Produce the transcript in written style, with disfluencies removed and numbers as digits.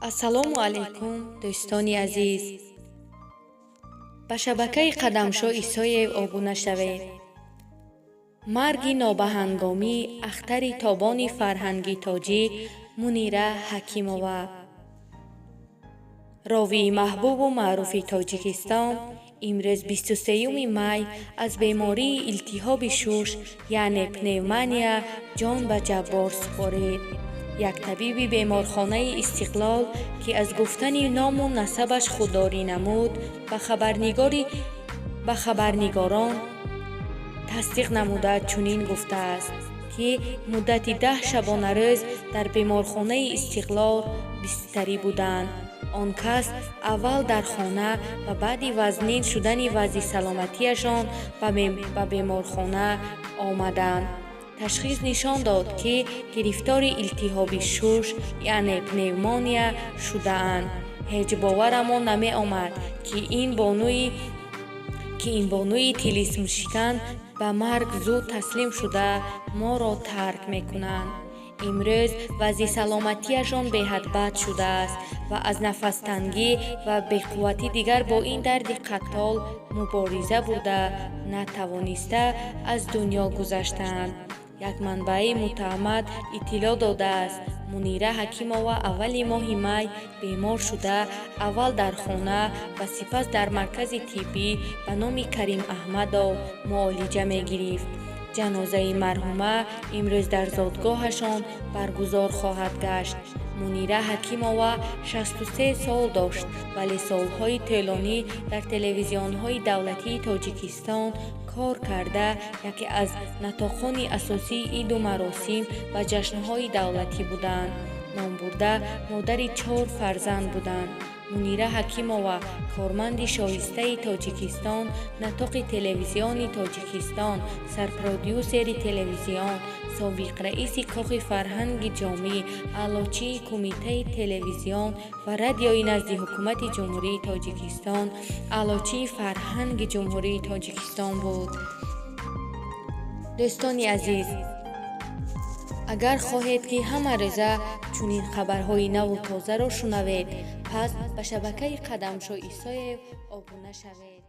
Ассалому алайкум, дӯстони азиз! Ба шабакаи Қадамшо Исоев обуна шавед. Марги нобаҳангомии ахтари тобони фарҳанги тоҷик Мунира Ҳакимова, ровии маҳбубу маъруфи Тоҷикистон, имрӯз, 23 май, аз бемории илтиҳоби шуш, яъне пневмония, ҷон ба ҷаббор супорид. Як табиби беморхонаи Истиқлол, ки аз гуфтани ному насабаш худдорӣ намуд, ба хабарнигорон тасдиқ намуда, чунин гуфтааст, ки муддати 10 шабонарӯз дар беморхонаи Истиқлол бистарӣ буданд. Он кас аввал дар хона ва баъди вазнин шудани вазъи саломатиашон ба беморхона омаданд. Ташхис нишон дод, ки гирифтори илтиҳоби шуш, яъне пневмония, шудаанд. Ҳеҷ боварамон намеомад, ки ин бонуи тилисмшикан ба марг зуд таслим шуда, моро тарк мекунанд. Имрӯз вазъи саломатиашон беҳад бад шудааст ва аз нафастангӣ ва беқувватӣ дигар бо ин дарди қаттол мубориза бурда натавониста, аз дунё гузаштаанд, як манбаи мӯътамад иттилоъ додааст. Мунира Ҳакимова аввали моҳи май бемор шуда, аввал дар хона ва сипас дар маркази тиббӣ ба номи Карим Аҳмадов муолиҷа мегирифт. Ҷанозаи марҳума имрӯз дар зодгоҳашон баргузор хоҳад гашт. Мунира Ҳакимова 63 сол дошт, вале солҳои тӯлонӣ дар телевизионҳои давлатии Тоҷикистон кор карда, яке аз натоқони асосии иду маросим ва ҷашнҳои давлатӣ буданд. Номбурда модари чор фарзанд буданд. Мунира Ҳакимова корманди шоистаи Тоҷикистон, натоқи Телевизиони Тоҷикистон, сарпродюсери телевизион, собиқ раиси Кохи фарҳанги Ҷомӣ, аълочии Кумитаи телевизион ва радиои назди Ҳукумати Ҷумҳурии Тоҷикистон, аълочии фарҳанги Ҷумҳурии Тоҷикистон буд. Дӯстони азиз, агар хоҳед, ки ҳама рӯза чунин хабарҳои наву тозаро шунавед, пас ба шабакаи Қадамшо Исоев обуна шавед.